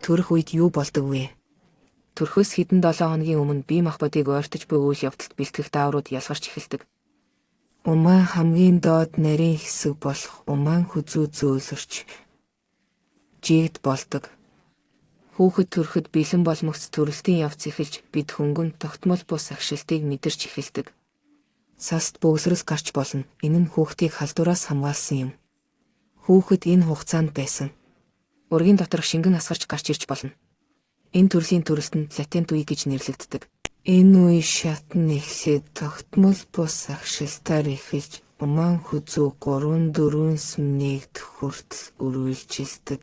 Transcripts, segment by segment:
Төрөх үед юу болдог вэ? Төрөхөөс хэдэн 7 хоногийн өмнө бие махбодыг ойртож буй үйл явдалд бэлтгэх дааврууд ялгарч эхэлдэг. Умаан хамгийн доод нарийн хэсэг болох умаан хүзүү зөөлрч жигд болдог. Хүүхэд төрөхөд бэлэн болмогц төрөлтийн явц эхэлж бид хөнгөн тогтмол бус агшилтыг мэдэрч эхэлдэг. Саст бөглөрөл гарч болно. Энэ нь хүүхдийг халдвараас хамгаалсан юм. Хүүхэд энэ хугацаанд байсан. Ургийн доторх шингэн асгарч гарч ирж болно. Энэ төрлийн төрөлт нь латент үе гэж нэрлэгддэг. Энэ үе шат нь эхлээд тогтмол бус агшилтаар эхэлж умаан хүзүү 3 4 см нэгдэх хүртэл үргэлжилдэг.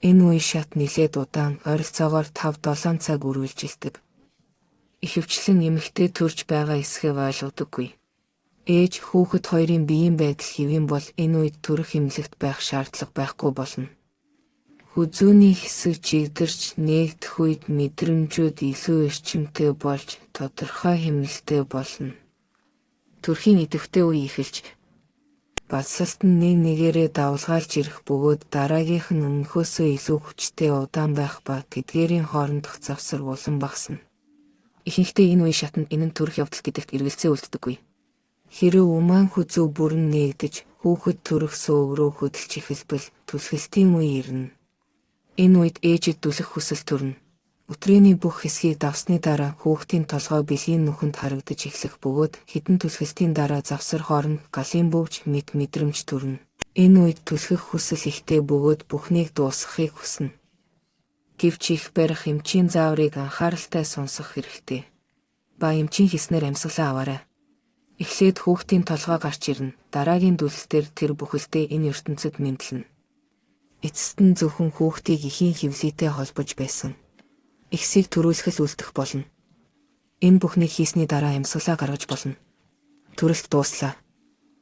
Энэ үе шат нэлээд удаан, ойролцоогоор 5 7 цаг үргэлжилдэг. Ихэвчлэн эмэгтэй төрж байгаа эсэхээ ойлгодоггүй. Ээж хүүхэд хоёрын биеийн байдал хэвийн бол энэ үед төрөх эмнэлэгт байх шаардлага байхгүй болно. Хүзүүний хэсэг жигдэрч нээгдэх үед мэдрэмжүүд илүү эрчимтэй болж тодорхой хэмнэлтэй болно. Төрхийн идэвхтэй үе эхэлж балсалт нь нэг нэгээрээ давалгаалж ирэх бөгөөд дараагийнх нь өмнөхөөсөө илүү хүчтэй, удаан байх ба тэдгээрийн хоорондох завсар улам багасна. Ихэнхдээ энэ үе шатанд энэ нь төрөх явдал гэдэгт эргэлзээ үлддэггүй. Хэрэв умаан хүзүү бүрэн нээгдэж хүүхэд төрөх сөөг рүү хөдөлж эхэлбэл түлхэлтийн үе ирнэ. Энэ үед ээжид түлэх хүсэл төрнө. Утерины бүх хэсгийг давсны дараа хүүхдийн толгой бэлгийн нүхэнд харагдаж эхлэх бөгөөд хэдэн түлхэлтийн дараа завсар хооронд галын бөвж мэт мэдрэмж төрнө. Энэ үед түлхэх хүсэл ихтэй бөгөөд бүхнийг дуусгахыг хүснэ. Гэвч эх барих эмчийн зааврыг анхааралтай сонсох хэрэгтэй. Ба эмчийн хэлснээр амьсгалаа аваарай. Эхлээд хүүхдийн толгой гарч ирнэ. Дараагийн дүлэлтээр тэр бүхэлдээ энэ ертөнцөд мэндлэнэ. Эцэст нь зөвхөн хүүхдийг эхийн хэвлийтэй холбож байсан. Эхсийг төрүүлэх л үлдэх болно. Энэ бүхнийг хийсний дараа амьсгалаа гаргаж болно. Төрөлт дууслаа.